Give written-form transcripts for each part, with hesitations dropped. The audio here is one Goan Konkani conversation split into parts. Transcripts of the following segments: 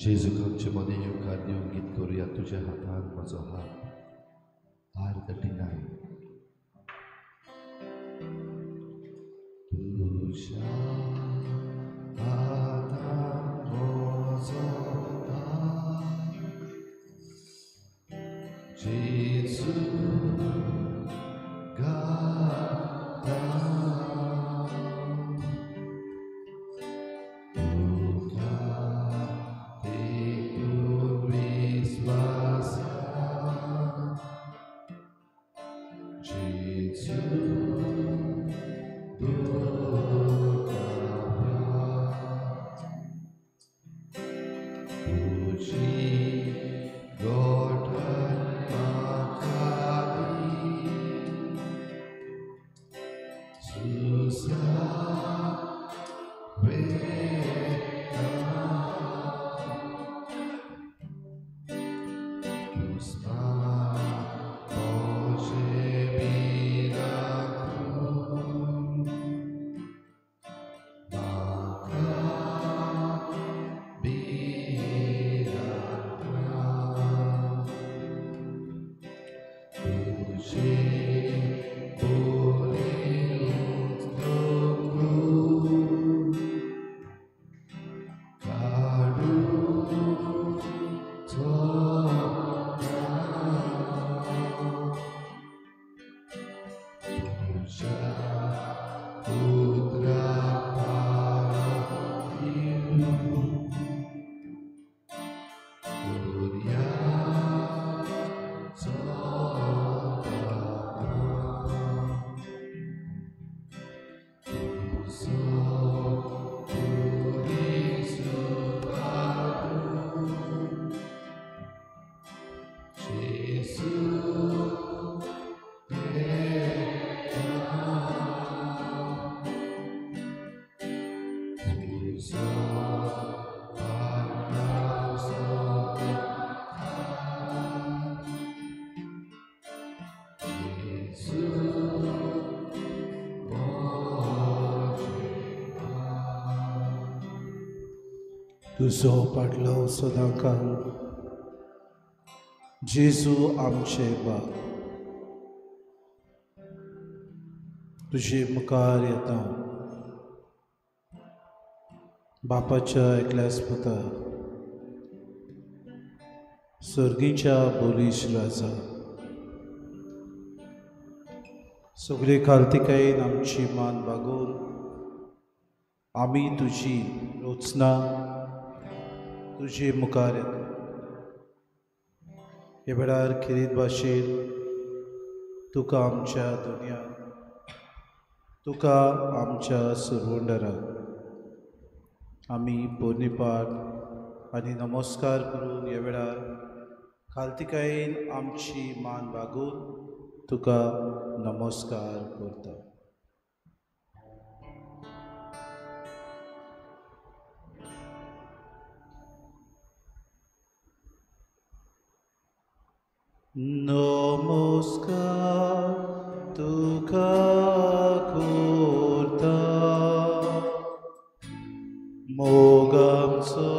जेजूक आमचे मदीं येवकार दिवन गीत करुया. तुज्या हातान म्हजो हात, R39. तुज्या हातान म्हजो हात, जेजू गाता, तुका तेकून विस्वासान, जेजू दुखाव्या, तुजी गोठण म्हाका दी, सुसा वेता, दुस्मान म्हजे भिरांकूळ, म्हाका भिरांत ना, तुजे बोलयेनूच दवरून काडूचो ना, तुज्या उतराक पाळो दिवन दर्या चलतना, तुजो पुरीस पादून, जेजू येता, तुजो पाटलाव सदांकाळ, जेजू म्हजें हात. तुजो पाटलाव सदांकाळ, जेजू आमचे बाप, तुजे मुखार येता बापाच्या एकल्याच पुता, सर्गीच्या बोलीश राजा, सगळे कार्तिकायेन आमची मान बागोवन आमी तुजी रचना तुजे मुखार येता. हे वेळार खेरीत भाशेन तुका आमच्या दुनिया, तुका आमच्या सुरवंडराक आमी पोरणीपाठ आनी नमस्कार करून ह्या वेळार खालतिकायेन आमची मान बागोवन तुका नमस्कार करता. नमस्कार तुका करता, मोगाचो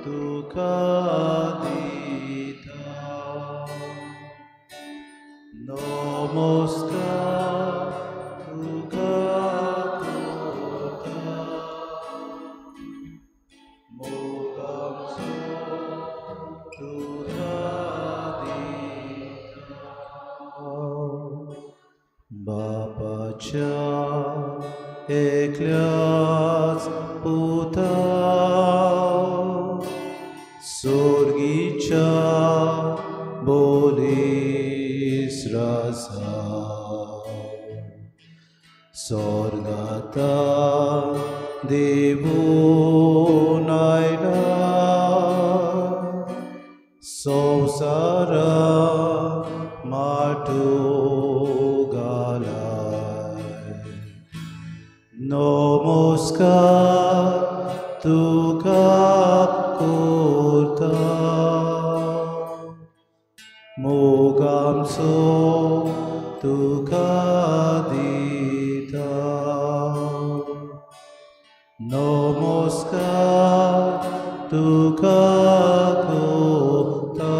तुका दिता, नमस्कार तुका करता, मोगाचो तुका दिता. बापाच्या एकल्याच पुता, सोर्गीच्या बोलीस राजा, स्वर्गाता देवून आयला, संवसारा माटो घालाय, नमस्कार तुका करता, मोगाचो तुका दिता, नमस्कार तुका कोता,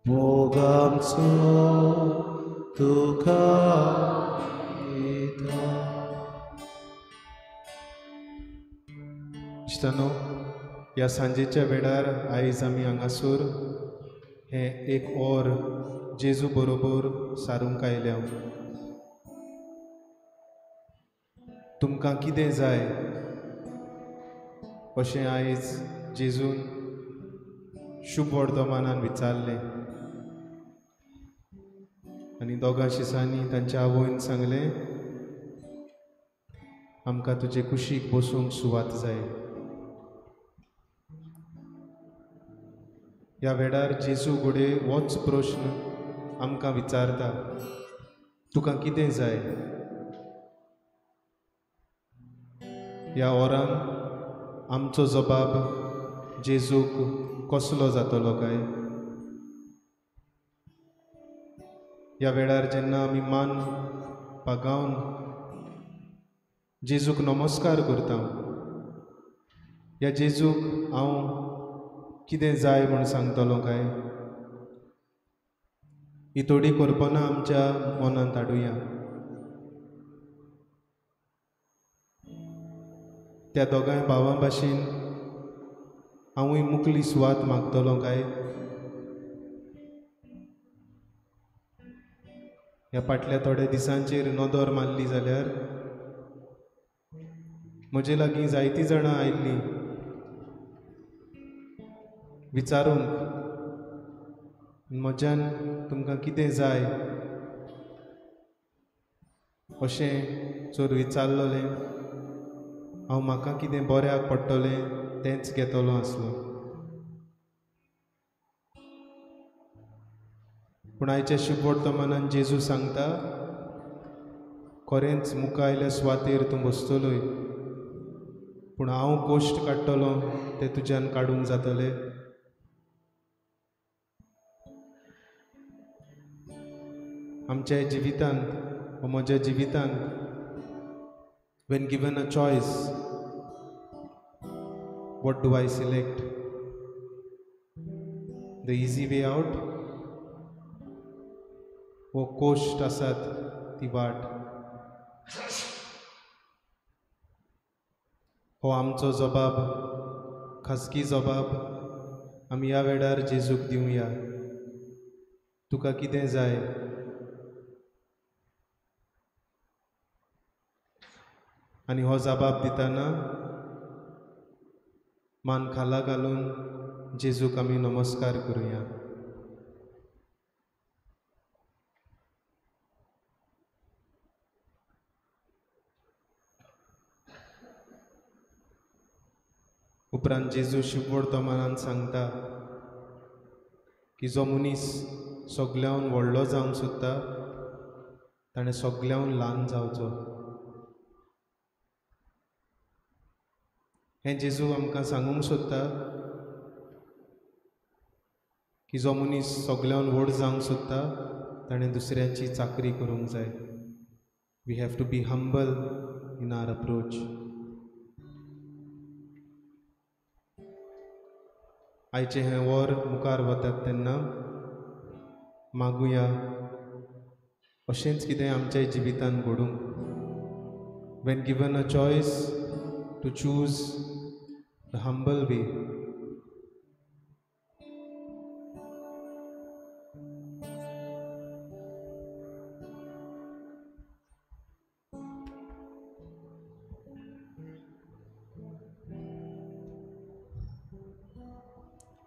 मोगांचो तुका दिता. इश्टानो, ह्या सांजेच्या वेळार आयज आमी हांगासर हें एक और जेजू बरोबर सारूंक आयल्या. तुमकां कितें जाय अशें आयज जेजून शुभ वर्तमानान विचारलें आनी दोगां शिसांनी तांच्या आवयन सांगलें, आमकां तुजे कुशीक बसूंक सुवात जाय. ह्या वेळार जेजू घडये होच प्रश्न आमकां विचारता, तुका कितें जाय? ह्या ओरान आमचो जबाब जेजूक कसलो जातलो काय? ह्या वेळार जेन्ना आमी मान पागावन जेजूक नमस्कार करता, ह्या जेजूक हांव कितें जाय म्हूण सांगतलो काय? ही थोडी कल्पना आमच्या मनांत हाडुया. त्या दोगांय भावां भाशेन हांवूय मुकली सुवात मागतलो काय? ह्या फाटल्या थोड्या दिसांचेर नदर मारली जाल्यार म्हजे लागीं जायतीं जाणां आयिल्लीं विचारूंक, म्हज्यान तुमकां कितें जाय अशें जर विचारलें, हांव म्हाका कितें बऱ्याक पडटलें तेंच घेतलो आसलो. पूण आयच्या शुभवर्तमानान जेजू सांगता, खरेंच मुखार आयल्या सुवातेर तूं बसतलोय, पूण हांव कश्ट काडटलो ते तुज्यान काडूंक जातले. आमच्या जिवितांत वा म्हज्या जिवितांत when given a choice, what do I select? The easy way out वो कोश्ट आसात ती वाट? हो आमचो जबाब, खाजगी जबाब आमी ह्या वेळार जेजूक दिवया. तुका कितें जाय? आनी हो जबाब दितना मान खाला घालून जेजूक आमी नमस्कार करुया. उपरांत जेजू शुभवर्तमानान सांगता की जो मनीस सगल्याहून व्हडलो जावंक सोदता ताणें सगल्याहून ल्हान जावचो. हें जेजू आमकां सांगूंक सोदता की जो मनीस सगल्याहून व्हड जावंक सोदता ताणें दुसऱ्यांची चाकरी करूंक जाय. We have to be humble in our approach. आयचें हें वर मुखार वतात तेन्ना मागुया अशेंच कितें आमच्या जिवितांत घडूंक. When given a choice to choose the humble way.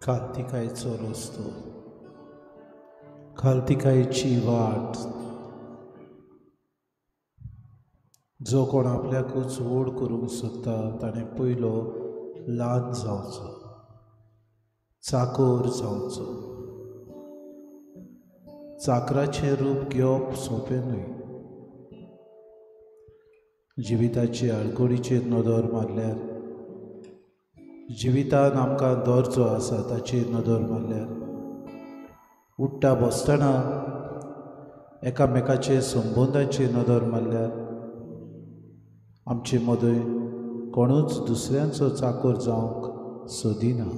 खालतिकायचो रस्तो, खालतिकायची वाट, जो कोण आपल्याकूच व्हड करूंक सोदता ताणें पयलो ल्हान जावचो, चाकोर जावचो. चाकराचें रूप घेवप सोंपें न्हय. जिविताचे आडखळीचेर नदर मारल्यार, जिवितान आमकां दर्जो आसा ताचेर नदर मारल्यार, उठ्ठा बसतना एकामेकाचे संबंदाचेर नदर मारल्यार आमचे मदीं कोणूच दुसऱ्यांचो चाकोर जावंक सोदिना.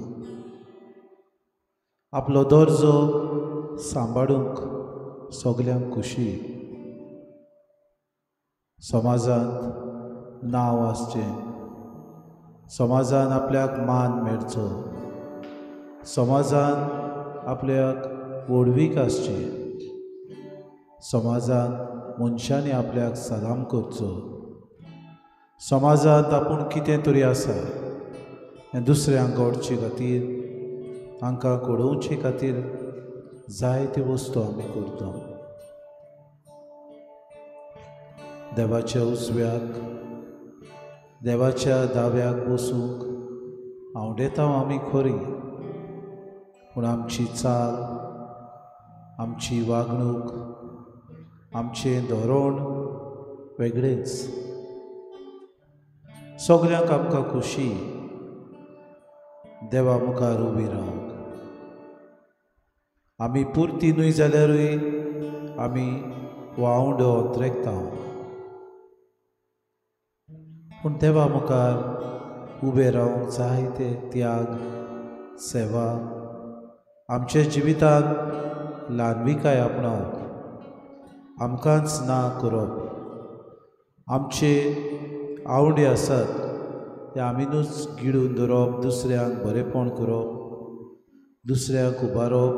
आपलो दर्जो सांबाळूंक सगल्यांक खुशी. समाजांत नांव आसचें, समाजान आपल्याक मान मेळचो, समाजान आपल्याक व्हडवीक आसची, समाजांत मनशांनी आपल्याक सलाम करचो, समाजांत आपूण कितें तरी आसा हें दुसऱ्यांक घडचे खातीर, तांकां घडोवचे खातीर जायत्यो वस्तू आमी करता. देवाच्या उजव्याक, देवाच्या दाव्याक बसूंक आवडेता आमी खरी, पूण आमची चाल, आमची वागणूक, आमचें धोरण वेगळेंच. सगल्यांक आमकां खुशी देवा मुखार उबी रावंक. आमी पुरती न्हय जाल्यारूय आमी वावंडो अंतरेकता, पूण देवा मुखार उबे रावंक जायते त्याग, सेवा, आमच्या जिवितांत ल्हानविकाय आपणावप, आमकांच ना करप, आमचे आवडे आसात ते आमीनूच गिळून दवरप, दुसऱ्यांक बरेपण करप, दुसऱ्यांक उबारप,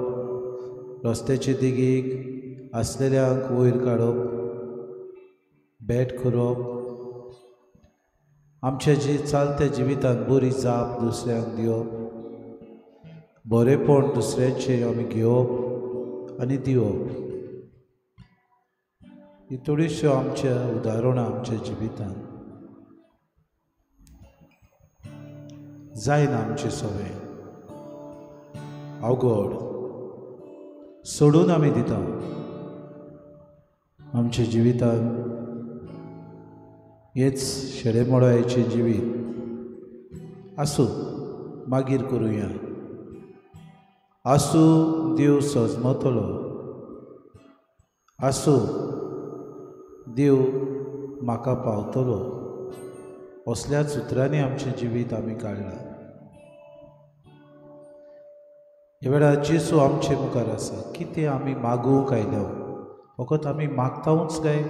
रस्त्याचे देगेक आसलेल्यांक वयर काडप, भेट करप, आमच्या जे चलत्या जिवितांत बरी जाप दुसऱ्यांक दिवप, बरेपण दुसऱ्यांचें आमी घेवप आनी दिवप. ही थोड्योश्यो आमच्या उदाहरणां आमच्या जिवितांत जायना. आमचें सगळें अवघड सोडून आमी दिता. आमच्या जिवितांत हेच शेडेमोडायचें जिवीत आसूं, मागीर करुया, आसूं देव सजमतलो, आसूं देव म्हाका पावतलो, असल्याच उतरांनी आमचें जिवीत आमी काडलां. ह्या वेळार जेजू आमचे मुखार आसा. कितें आमी मागूंक आयल्या, फकत आमी मागतावूच काय?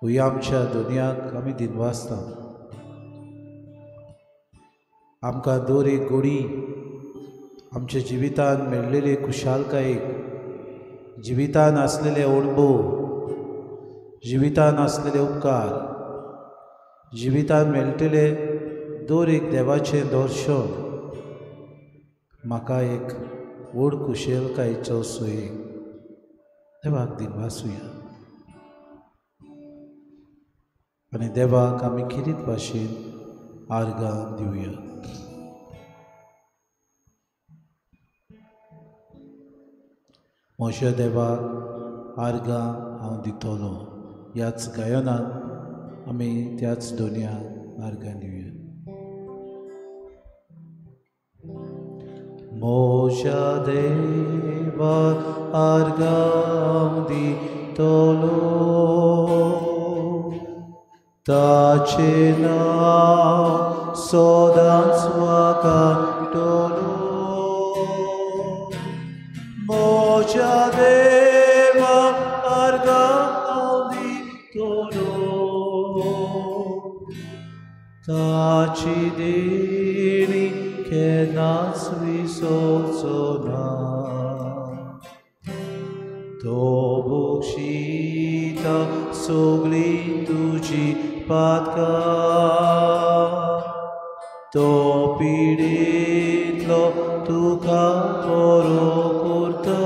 हय, आमच्या दुनियाक आमी दिनवासता. आमकां दर एक गोडी आमच्या जिवितांत मेळ्ळेले खुशालकायेक, जिवितांत आसलेले अणभव, जिवितांत आसलेले उपकार, जिवितांत मेळटले दर एक देवाचें दर्शन म्हाका एक व्हड खुशालकायेचो सोयेक. देवाक दिनवासुया आनी देवाक आमी खेरीत भाशेन आर्गां दिवया. म्हज्या देवाक आर्गां हांव दितलो ह्याच गायनान आमी त्याच दोनयांक आर्गां दिवया. म्हज्या देवाक आर्गां हांव दितलो, ताचें नांव सदांच वाखाणटलो. म्हज्या देवाक आर्गां हांव दितलो, ताची देणी केन्नाच विसरचो ना. तो बक्षिता सगळीं तुजी पातकां, तो पिडेंतलो तुका बरो करता,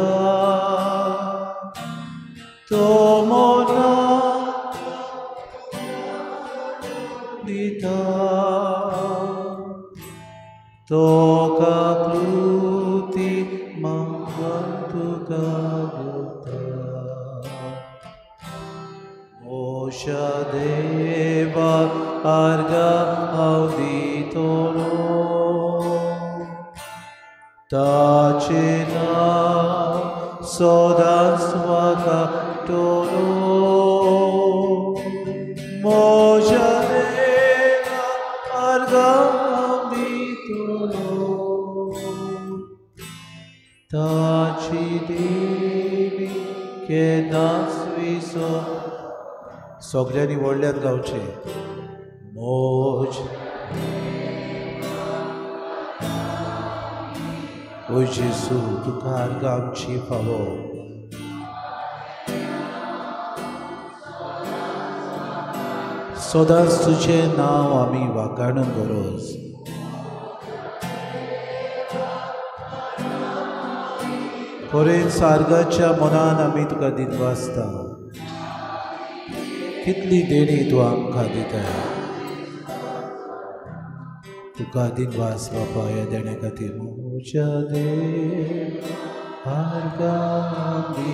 तो मनाक दिता, तो काकृती मागून तुका घेता. म्हज्या देवाक आर्गां हांव दितलो, ताचें नांव सदांच वाखाणटलो. म्हज्या आर्गां दितलो ताची देणी केन्नाच विसर. सगल्यांनी व्हडल्यान गावचें. मोज ओ जेजू तुका आर्गां आमची फावो. सदांच तुजें नांव आमी वाखाणूंक गरज. खरेंच आर्गाच्या मनान आमी तुका दिनवासता. कितली देणी तूं आमकां दिताय. तुका दिनवास बापा ह्या देण्या खातीर. म्हज्या देव आर्गां दी.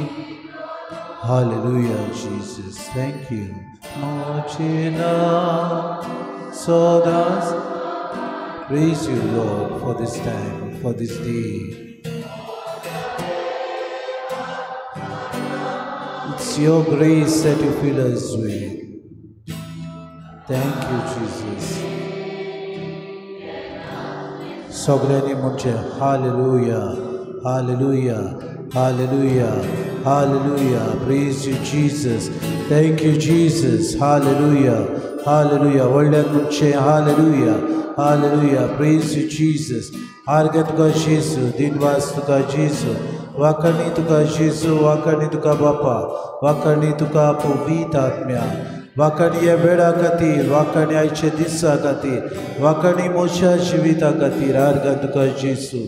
Hallelujah, Jesus, thank you. म्हजें नांव सदांच. Praise you, Lord, for this time, for this day. It's your grace that you fill us with. Thank you, Jesus. सगळ्यांनी म्हणचें hallelujah, hallelujah, hallelujah, hallelujah. Praise you, Jesus. Thank you, Jesus. Hallelujah, hallelujah. व्हडल्यान म्हणचें hallelujah, hallelujah. Praise you, Jesus. आर्गां तुका जेजू, दिनवास तुका जेजू, वाखाणी तुका जेजू, वाखाणी तुका बापा, वाखाणी तुका पवित्र आत्म्या, वाखाणी ह्या वेळा खातीर, वाखाणी आयच्या दिसा खातीर, वाखाणी म्हज्या जिविता खातीर. आर्गां तुका जेजू,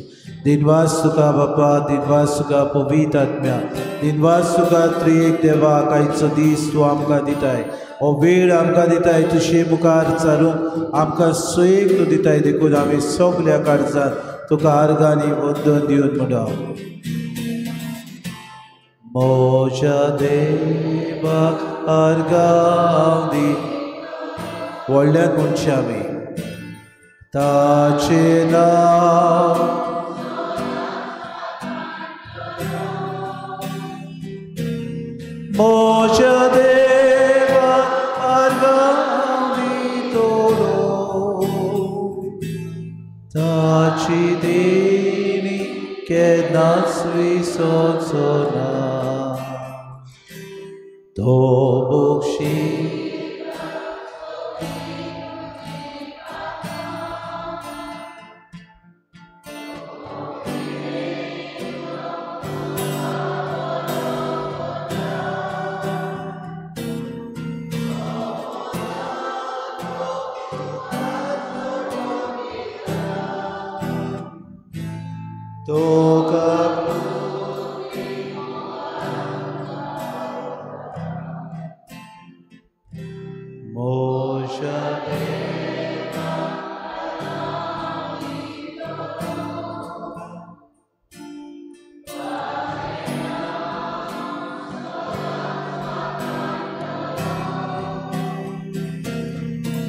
दिनवास तुका बापा, दिनवास तुका पवित्र आत्म्या, दिनवास तुका त्रिएक देवाक. आयचो दीस तूं आमकां दिताय, हो वेळ आमकां दिताय, तुजे मुखार चालूंक आमकां सोयीक तूं दिताय. देखून आमी सगल्या काळजान तुका आर्गांनी वंदन दिवन म्हणा. म्हज्या देवाक आर्गां दी. व्हडल्यान म्हणचें आमी. ताचें नांव म्हज्या देवाक आर्गां दितलो ताची देणी केन्नाच विसरचो ना. तो बक्षी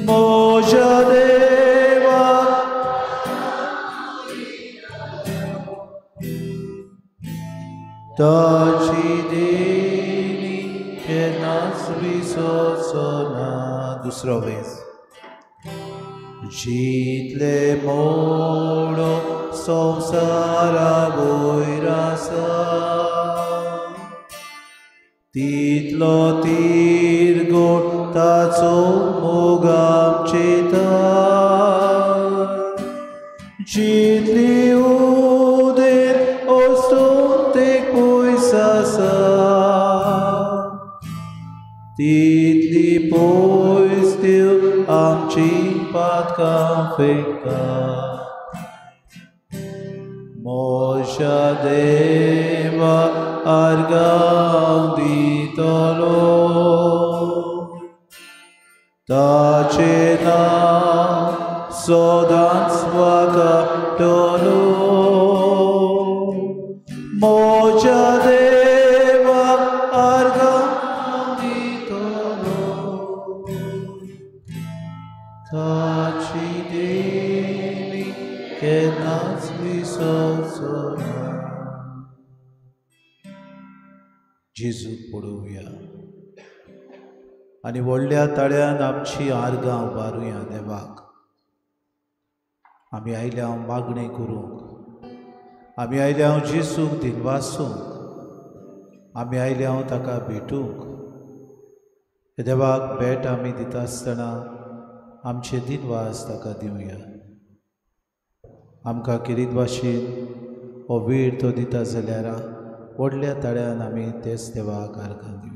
म्हज्या देवाक ताची देणी केन्नाच विसरचो ना. दुसरो वेस. जितले मोडो संवसारा वयर आसा तितलो तीर गोड ताचो मोग आमचेता. जितली उदेंत अस्तंतेक पयस आसा तितली पयस त्यो आमची पातकां फेकता. म्हज्या देवाक आर्गां दितलो ताचें नांव सदांच वाखाणटलो. म्हज्या देवाक आर्गां दितलो ताची देणी केन्नाच विसरचो ना. जेजूक पळोवया आनी व्हडल्या ताळ्यान आमची आर्गां उबारुया देवाक. आमी आयल्या हांव मागणें करूंक, आमी आयल्या हांव जेजूक दिनवासूंक, आमी आयल्या हांव ताका भेटूंक। देवाक भेट आमी दिता आसतना आमचे दिनवास ताका दिवया। आमकां खेरीत भाशेन हो वेळ तो दिता जाल्यार व्हडल्या ताळ्यान आमी तेच देवाक आर्गां दिवया।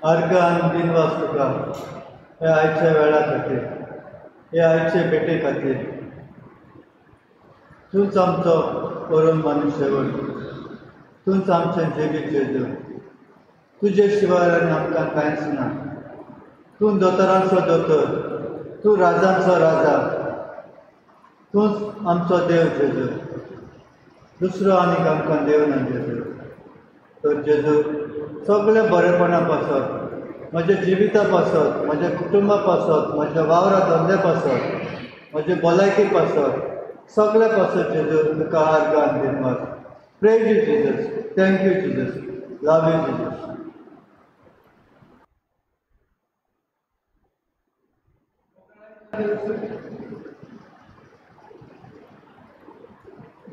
अर्घ आनी दिनवास तुका हे आयच्या वेळा खातीर, हे आयचे भेटे खातीर। तूंच आमचो परम आनी शेवट, तूंच आमचें जिवीत जेजू। तुजे शिवाय आनी आमकां कांयच ना। तूं दोतोरांचो दोतोर, तूं राजांचो राजा, तूंच आमचो देव जेजू। दुसरो आनीक आमकां देव ना जेजू। तर जेजू सगळ्या बरेपणा पासत, म्हज्या जिविता पासत, म्हज्या कुटुंबा पासत, म्हज्या वावरा धंद्या पासत, म्हजे भलायकी पासत, सगळ्या पासत जेजू तुका आर्गां आनी दिनवास। Praise you Jesus, thank you Jesus, love you Jesus.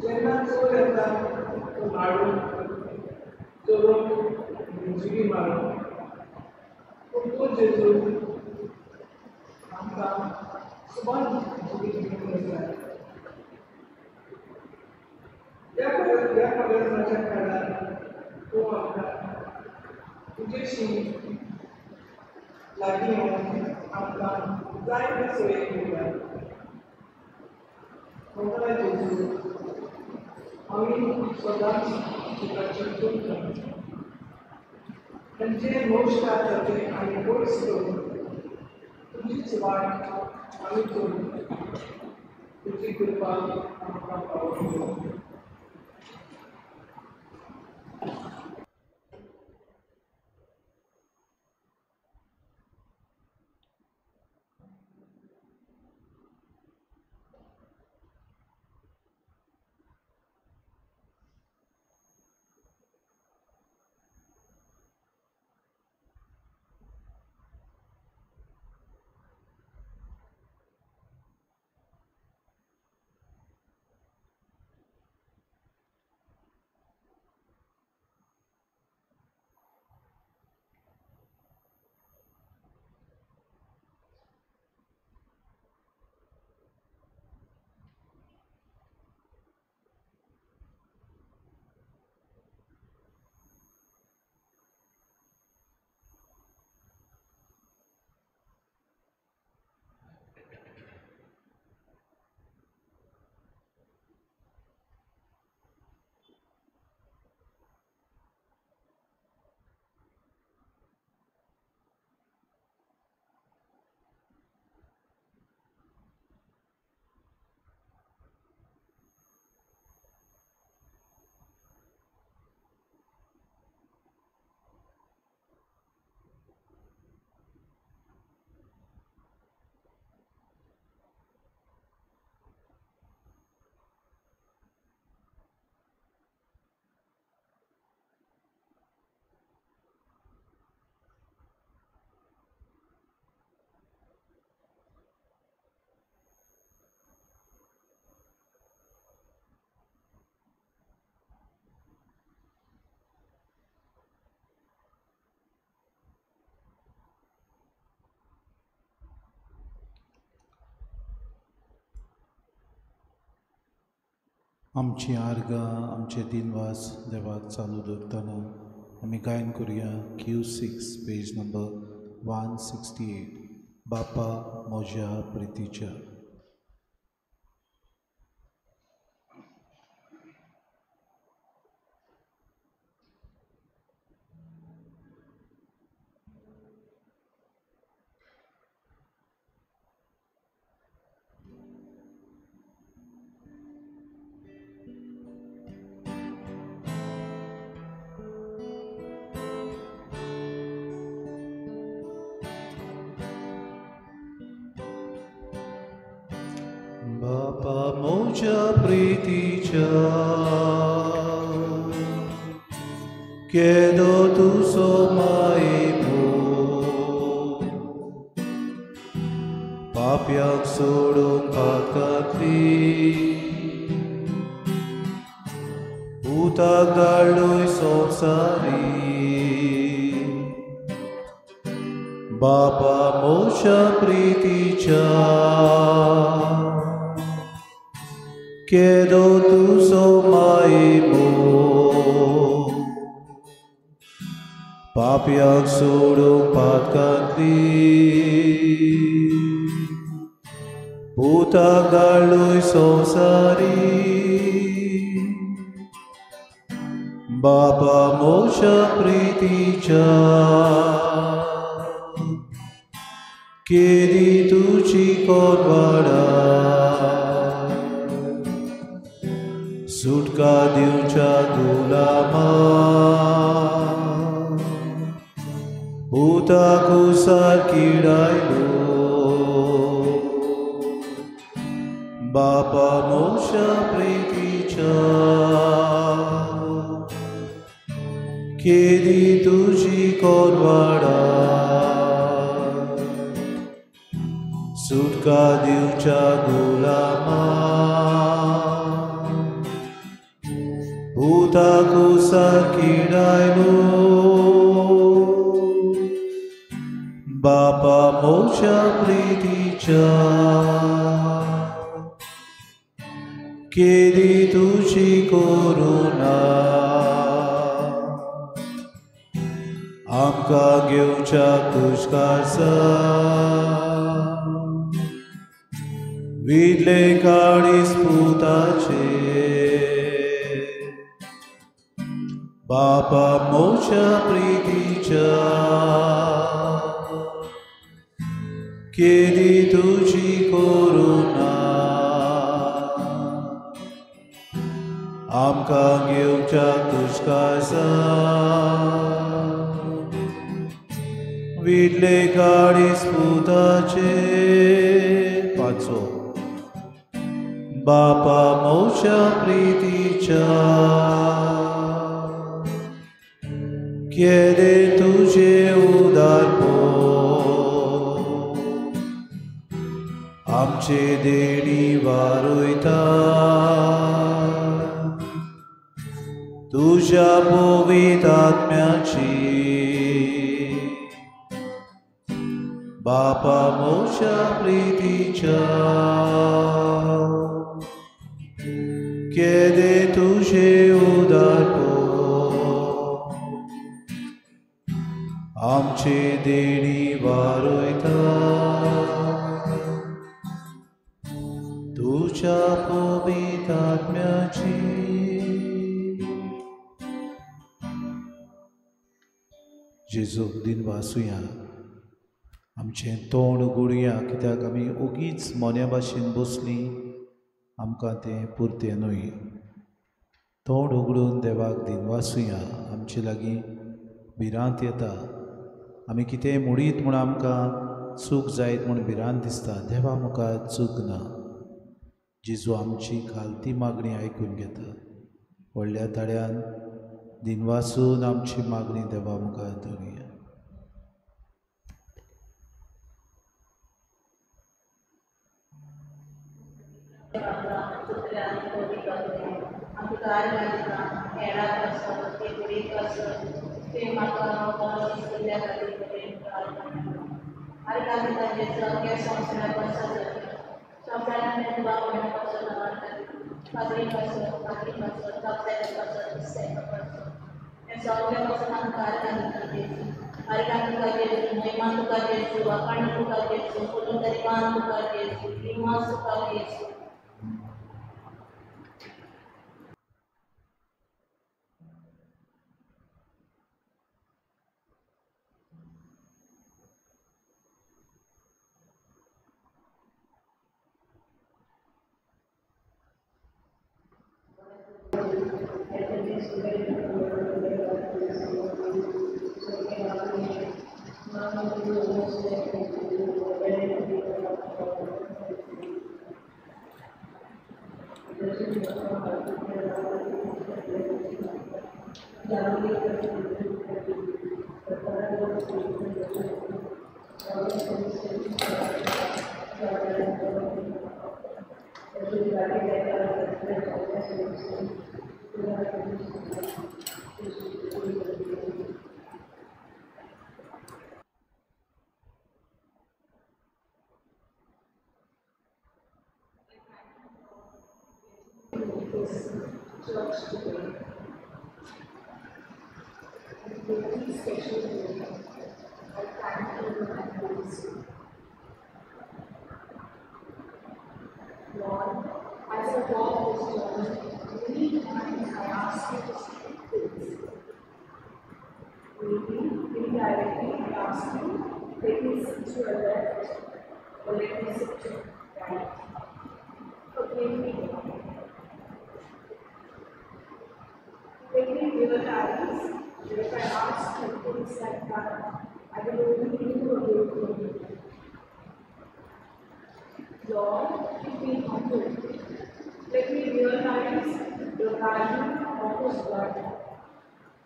जेन्ना चोर येता तो मारून चोरून जिवी मारून, पूण तूं जेजू आमकां सुमान जिवीत दिवंक आसा। ह्या परमाच्या काळार तूं आमकां तुजेशी लागीं येवन आमकां जायते सोयी दिल्या. मोगाळ जेजू, आमी सदांच तुका चिंतून तांचे मोश जाता आनी पयस करून तुजीच वाट आमी करून तुजी कृपा आमकां पावोवंक. आमची आर्गां आमचे दिनवास देवाक चालू दवरतना आमी गायन करुया Q6 page number 168 बापा म्हज्या प्रितीच्या. बापा म्हज्या प्रितीच्या केदो तुजो मायेमोग पाप्यांक सोडूंक पातकांतली उताक धाडलोय संवसारी. बापा म्हज्या प्रितीच्या केदो तुजो मायेमोग पाप्यांक सोडूंक पातकांतली पुताक धाडलोय संवसारी. बापा म्हज्या प्रितीच्या केदी तुजी कोनवाडा सुटका दिवच्या गुलामा पुता कुसार किडायलो. बापा म्हज्या प्रितीच्या केदी तुजी कोनवाडा सुटका दिवच्या गुलामा पुता कुसार किडायलो. बापा म्हज्या प्रितीच्या केदी तुजी करुणा आमकां घेवच्याक तुजकासा विडले काळीज पुताचे बापा मोच्या प्रितीच्या केली तुजी करुणा आमकां घेवच्याक तुजकासा विडले काळीज पुताचे पाचो बापा मोच्या प्रितीच्या केले तुझे उदारपण आमचे देणी वारयता तुझ्या पवित्र आत्म्याची बापा मोच्या प्रितीच्या केले तुझे उदारपण आमचे देणी वारयता तुझ्या पवित्र आत्म्याची. जेजूक दिनवासुया आमचें तोंड उगडुया कित्याक आमी ओगीच मोन्या भाशेन बसलीं आमकां तें पुरतें न्हय. तोंड उगडून देवाक दिनवासुया. आमचे लागीं भिरांत येता, आमी कितेंय मोडीत म्हूण आमकां चूक जायत म्हूण भिरांत दिसता. देवा मुखार चूक ना. जेजू आमची खालती मागणी आयकून घेता. व्हडल्या ताळ्यान दिनवासून आमची मागणी देवा मुखार दवरुया. Church today. And very special day. I thank you and praise you. Lord, as I walk this journey, many times I ask you to speak things. Maybe indirectly I ask you, let me sit to your left or let me sit to your right. Forgive me, Lord. Let me realize that if I ask you things like that, I will only you away from you. Lord, keep me humble. Let me realize the value of His blood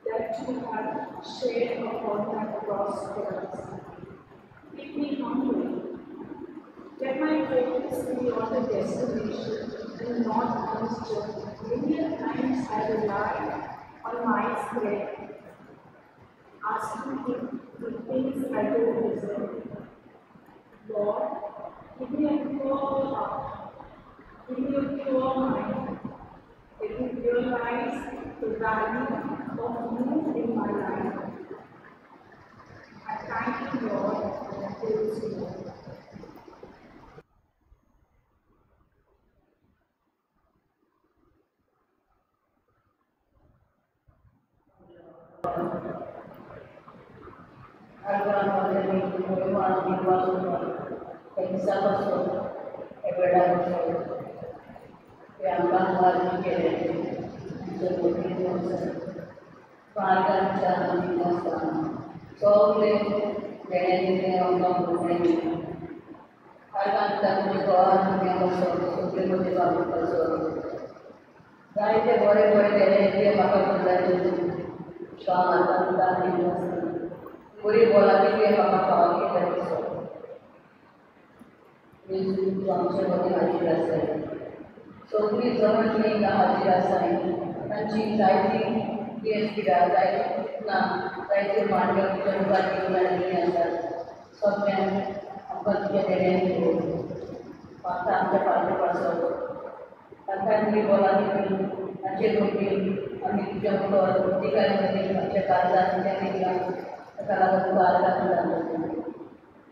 that you have shed upon that cross for us. Keep me humble. Let my focus be on the destination and not on this journey. Many times I rely on my strength, asking Him for things I don't deserve. Lord, give me a pure heart, give me a pure mind. Let me realize the value of you in my life.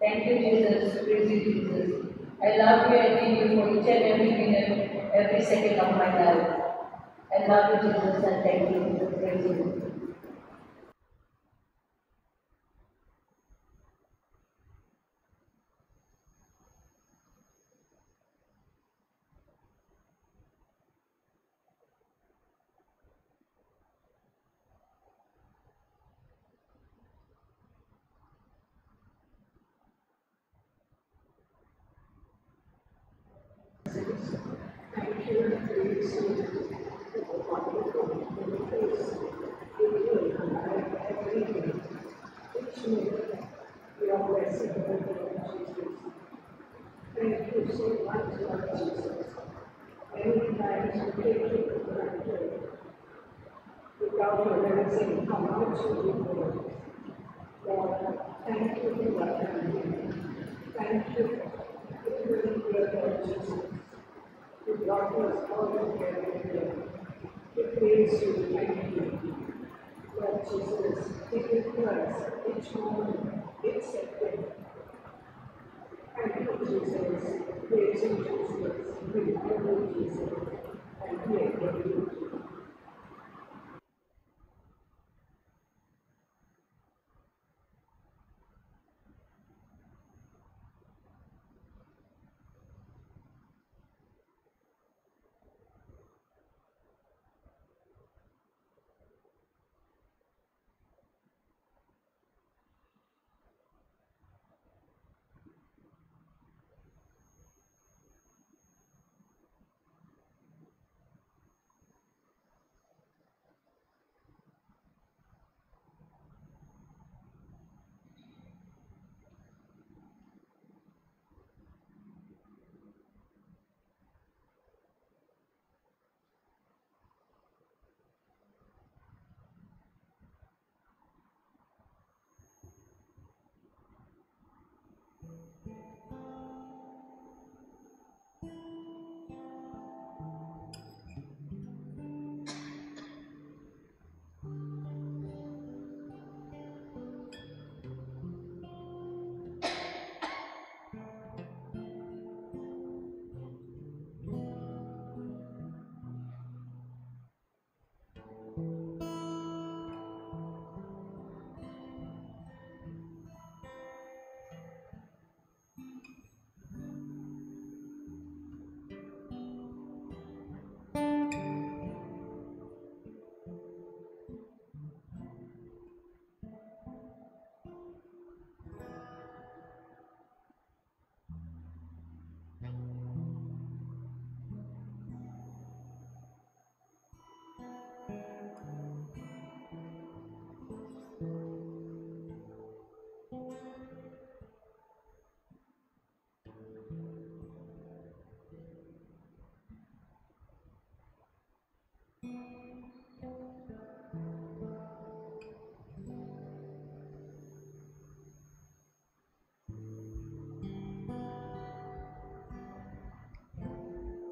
Thank you, Jesus. Praise you, Jesus. I love you and need you for each and every minute, every second of my life. I love you, Jesus, and thank you. Praise you. Thank you and praise you for the wonderful miracles you do in our life every day. Each minute, we are blessed with the Lord Jesus. Thank you so much, Lord Jesus. Many times we take you for granted without realizing how much you do for us. Lord, thank you for our family. Thank you for the dear Lord Jesus. You brought us all together here. We praise you, thank you. Lord Jesus, take it to us each moment, each second. Thank you, Jesus. Praise you, Jesus. We love you, Jesus. And we adore you.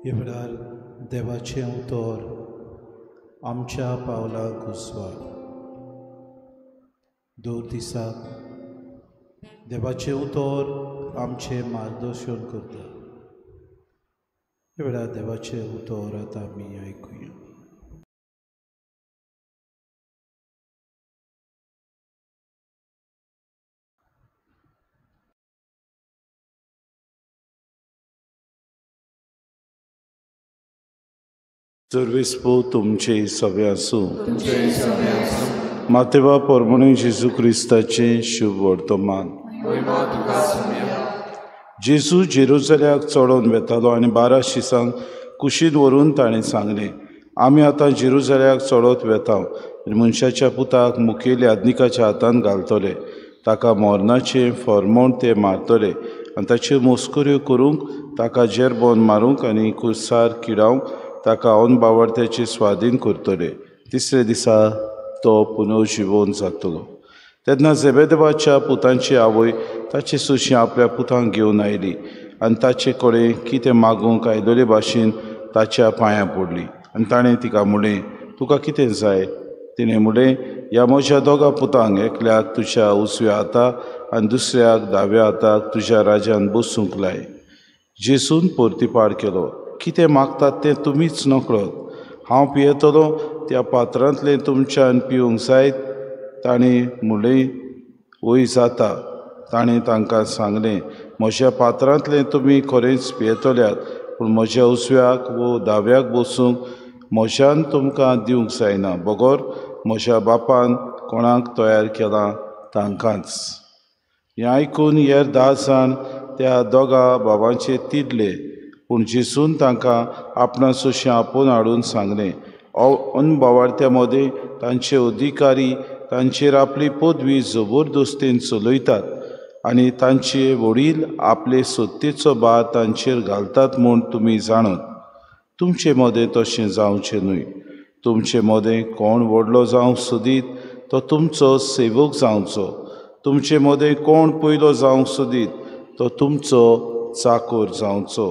ह्या वेळार देवाचें उतर आमच्या पावलाक उजवाड. दर दिसाक देवाचें उतर आमचें मार्गदर्शन करता. ह्या वेळार देवाचें उतर आतां आमी आयकुया. सर्वेस्पो तुमचे सगळे आसूं. मातेवा परमणी जेजू क्रिस्ताचें शुभ वर्तमान. जेजू जेरुजल्याक चडोवन वेतालो आनी 12 शिसांक कुशीन व्हरून ताणें सांगलें, आमी आतां जेरुजल्याक चडत वेता आनी मनशाच्या पुताक मुखेल याज्ञिकाच्या हातान घालतले, ताका मरणाचें फॉर्मोण ते मारतले आनी ताच्यो मस्कऱ्यो करूंक, ताका जेरबोन मारूंक आनी कुसार किडावंक ताका अनबावडत्याचे स्वाधीन करतले. तिसरे दिसा तो पुनर्जिवन जातलो. तेन्ना जेबेदेवाच्या पुतांची आवय ताचे सुशी आपल्या पुतांक घेवन आयली आनी ताचे कडेन कितें मागूंक आयलेले भाशेन ताच्या पांयां पडली आनी ताणें तिका म्हणलें, तुका कितें जाय? तिणें म्हणलें, ह्या म्हज्या दोगां पुतांक एकल्याक तुज्या उजव्या हाताक आनी दुसऱ्याक दाव्या हाताक तुज्या राज्यान बसूंक लाय. जेजून परतिपाड केलो, कितें मागतात तें तुमीच नकळत. हांव पियेतलो त्या पात्रांतलें तुमच्यान पिवंक जायत? ताणें म्हणलें, वय जाता. ताणें तांकां सांगलें, म्हज्या पात्रांतलें तुमी खरेंच पियेतल्यात, पूण म्हज्या उजव्याक वो दाव्याक बसूंक म्हज्यान तुमकां दिवंक जायना, बगर म्हज्या बापान कोणाक तयार केलां तांकांच. हें आयकून हेर 10 जाण त्या दोगां बाबांचेर तिडले, पूण जेजून तांकां आपणा सोशी आपोवन हाडून सांगलें, अनबावाडत्या मदें तांचे अधिकारी तांचेर आपली पदवी जबरदस्तीन चलयतात आनी तांचे वडील आपले सत्तेचो भार तांचेर घालतात म्हूण तुमी जाणत. तुमचे मदें तशें जावचें न्हय. तुमचे मदें कोण व्हडलो जावंक सोदीत तो तुमचो सेवक जावचो. तुमचे मदें कोण पयलो जावंक सोदीत तो तुमचो चाकोर जावचो.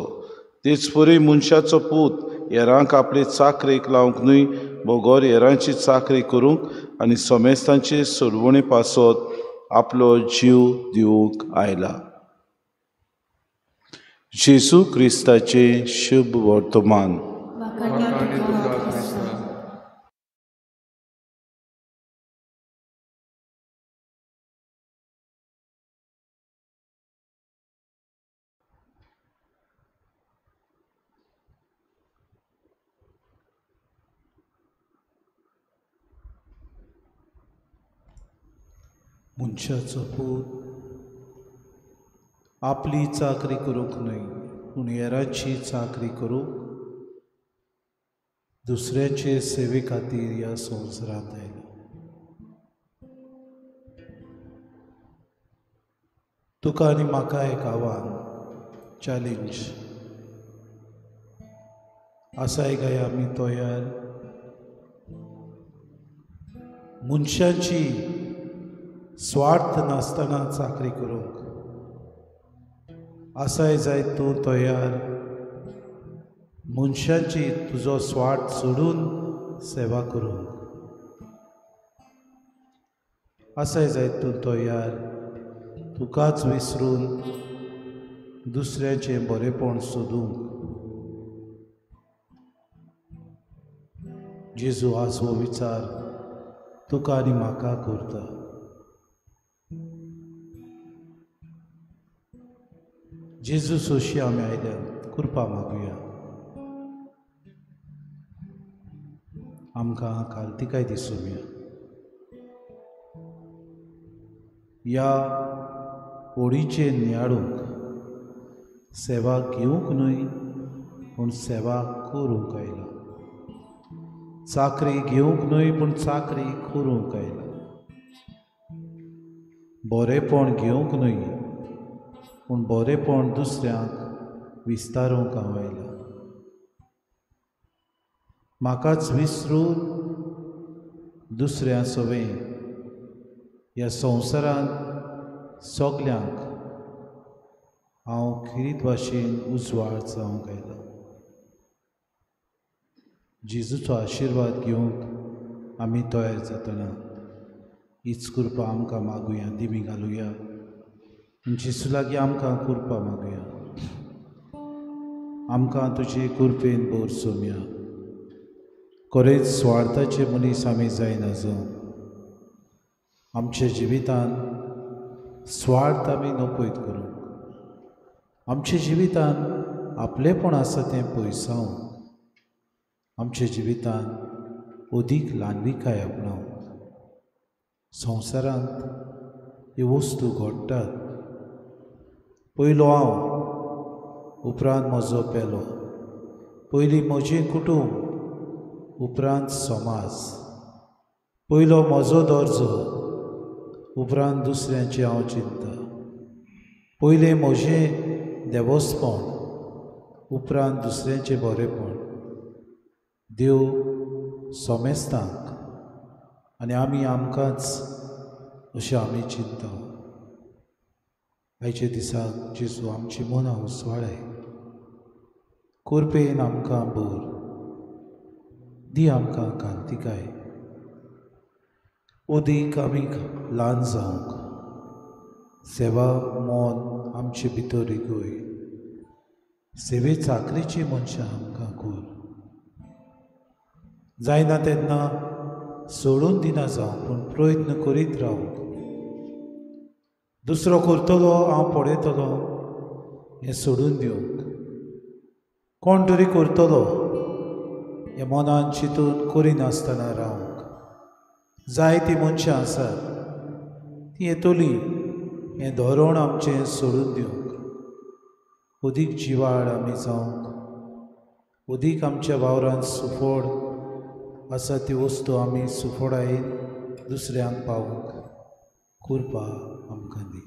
तेच परी मनशाचो पूत हेरांक आपले चाकरेक लावंक न्हय, बगर हेरांची चाकरी करूंक आनी समेस्तांचे सोडवणे पासत आपलो जीव दिवंक आयला. जेजू क्रिस्ताचें शुभ वर्तमान. मनशाचो पूत आपली चाकरी करूंक न्हय, पूण हेरांची चाकरी करूंक दुसऱ्याचे सेवे खातीर ह्या संवसारांत आयलो. तुका आनी म्हाका एक आव्हान, चॅलेंज आसाय काय आमी तयार मनशाची स्वार्थ नासतना चाकरी करूंक? आसाय जाय तूं तयार मनशांची तुजो स्वार्थ सोडून सेवा करूंक? आसाय जाय तूं तयार तुकाच विसरून दुसऱ्याचें बरेपण सोदूंक? जेजू आज हो विचार तुका आनी म्हाका करता. जेजू सोशी आमी आयल्यात, कृपा मागुया. आमकां कालतिकाय दिसूया. ह्या ओडीचेर नियाळूंक सेवा घेवंक न्हय, पूण सेवा करूंक आयला. चाकरी घेवंक न्हय, पूण चाकरी करूंक आयला. बरेपण घेवंक न्हय, पूण बरेपण दुसऱ्यांक विस्तारूंक हांव आयला. म्हाकाच विसरून दुसऱ्यां सवें ह्या संवसारांत सगल्यांक हांव खेरीत भाशेन उजवाड जावंक आयला. जेजूचो आशिर्वाद घेवंक आमी तयार जातना हीच कृपा आमकां मागुया, दिमी घालुया. जेजू लागीं आमकां कृपा मागुया. आमकां तुजे कृपेन भर सोमया. खरेंच स्वार्थाचे मनीस आमी जायना जावं. आमच्या जिवितांत स्वार्थ आमी नपयत करूंक, आमच्या जिवितांत आपलेपण आसा तें पयसावंक, आमच्या जिवितांत अदीक ल्हानविकाय आपणावंक. संवसारांत ह्यो वस्तू घडटात. पयलो हांव, उपरांत म्हजो पेलो, पयलीं म्हजें कुटूंब, उपरांत समाज, पयलो म्हजो दर्जो, उपरांत दुसऱ्यांची हांव चिंता, पयलें म्हजें देवस्पण, उपरांत दुसऱ्यांचें बरेंपण. देव समेस्तांक आनी आमी आमकांच अशें आमी चिंता. आयच्या दिसाक जेजू आमची मनां उसवाळाय, कृपेन आमकां भर दी, आमकां कांतिकाय, अदीक आमी ल्हान जावंक, सेवा मन आमचे भितर रिगय, सेवे चाकरीची मनशां आमकां कर. जायना तेन्ना सोडून दिना जावं, पूण प्रयत्न करीत रावंक. दुसरो करतलो हांव पळयतलो हें सोडून दिवंक, कोण तरी करतलो हें मनान चिंतून करिनासतना रावंक. जायतीं मनशां आसात तीं येतलीं हें धोरण आमचें सोडून दिवंक. अदीक जिवाळ आमी जावंक, अदीक आमच्या वावरांत सुफळ आसा ती वस्तू आमी सुफळायेन दुसऱ्यांक पावोवंक कृपा आमकां दी.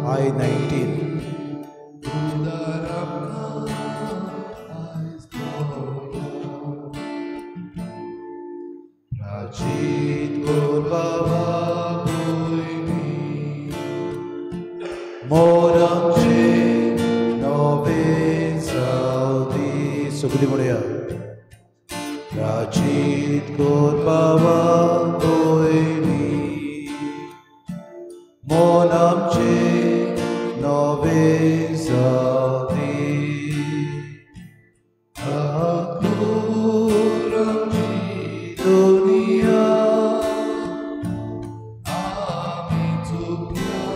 I-19. सगळी म्हणया प्राचीत कोर बाबा पयली मन आमचे नवे जावं आमची दुनिया आमी चुकल्या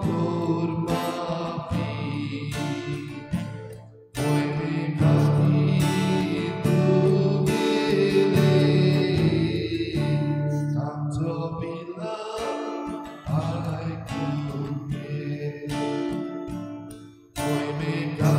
कोर माफी I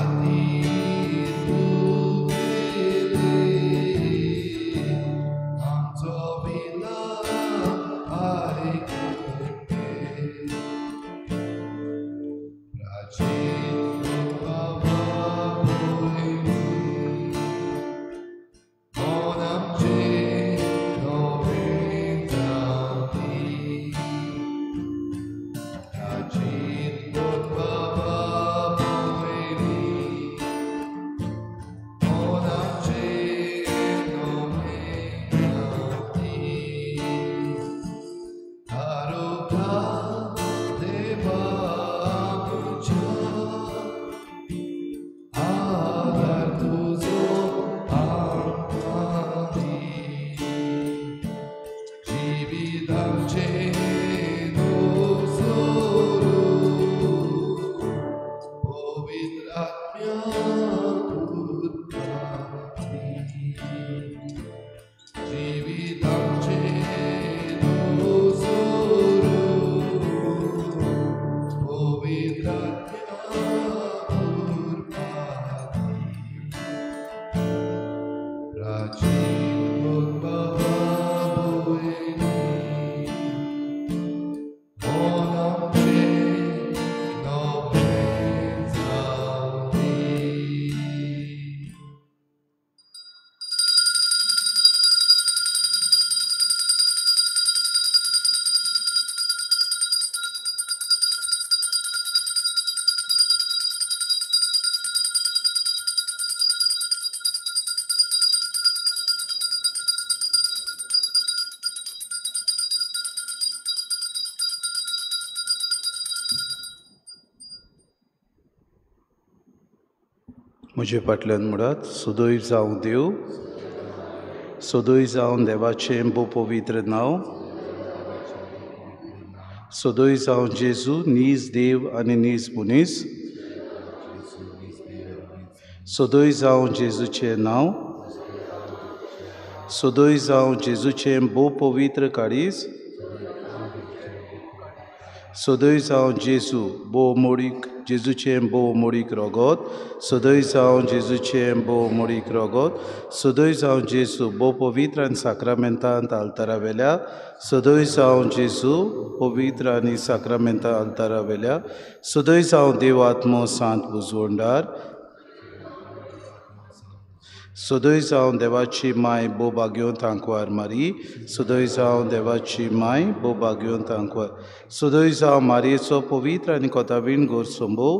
म्हजे फाटल्यान म्हणात, सदोय जावं देव, सदोय जावं देवाचें भोव पवित्र नांव, सदोय जावं जेजू नीज देव आनी नीज मनीस, सदोय जावं जेजूचें नांव, सदोय जावं जेजूचें भोव पवित्र काळीज, सदोय जावं जेजू भोव मोडीक जेजूचें भोव मोडीक रोगोत, सदोय जावं जेजूचें भोव मोडीक रोगोत, सदोय जावं जेजू भोव पवित्र आनी साक्रामेंतांत आल्तारा वेल्या, सदोय जावं जेजू पवित्र आनी साक्रामेंतांत आल्तारा वेल्या, सदोय जावं देव आत्मो सांत बुजवंडार, सदोय जावं देवाची माय भोव भाग्योंत आंकवार मारी, सदोय जावं देवाची माय भोव भाग्योंत आंकवार, सदोय जावं मारयेचो पवित्र आनी कोतावीण गोर सोंबो,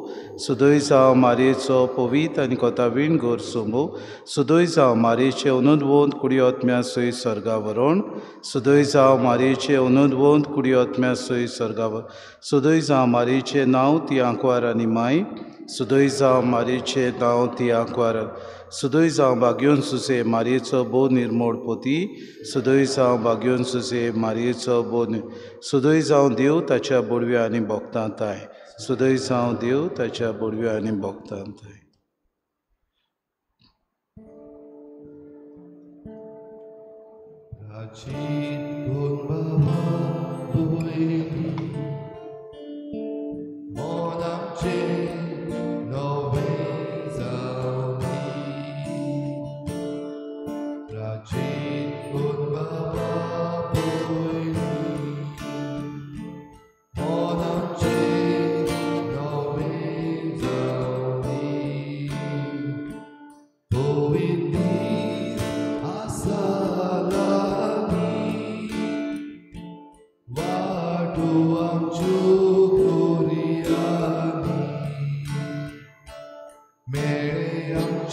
सदोय जावं मारयेचो पवित्र आनी कोतावीण गोर सोंबो, सदोय जावं मारयेचे अनुदवंत कुडी आत्म्या सय सर्गा वरोण, सदोय जावं मारयेचे अनुदवंत कुडी आत्म्या सय सर्गा वरण, सदोय जावं मारयेचें नांव ती आंकवार आनी माय, सदोय जावं मारयेचें नांव ती आंकवार, सदोय जावं भाग्योन सुसे मारयेचो भोव निर्मोळ पोती, सदोय जावं भाग्योन सुसे मारयेचो भोव, सदोय जावं देव ताच्या बोडव्या आनी भोगतांताय, सदोय जावं देव ताच्या बोडव्या आनी भोगतांताय. Mary, I'm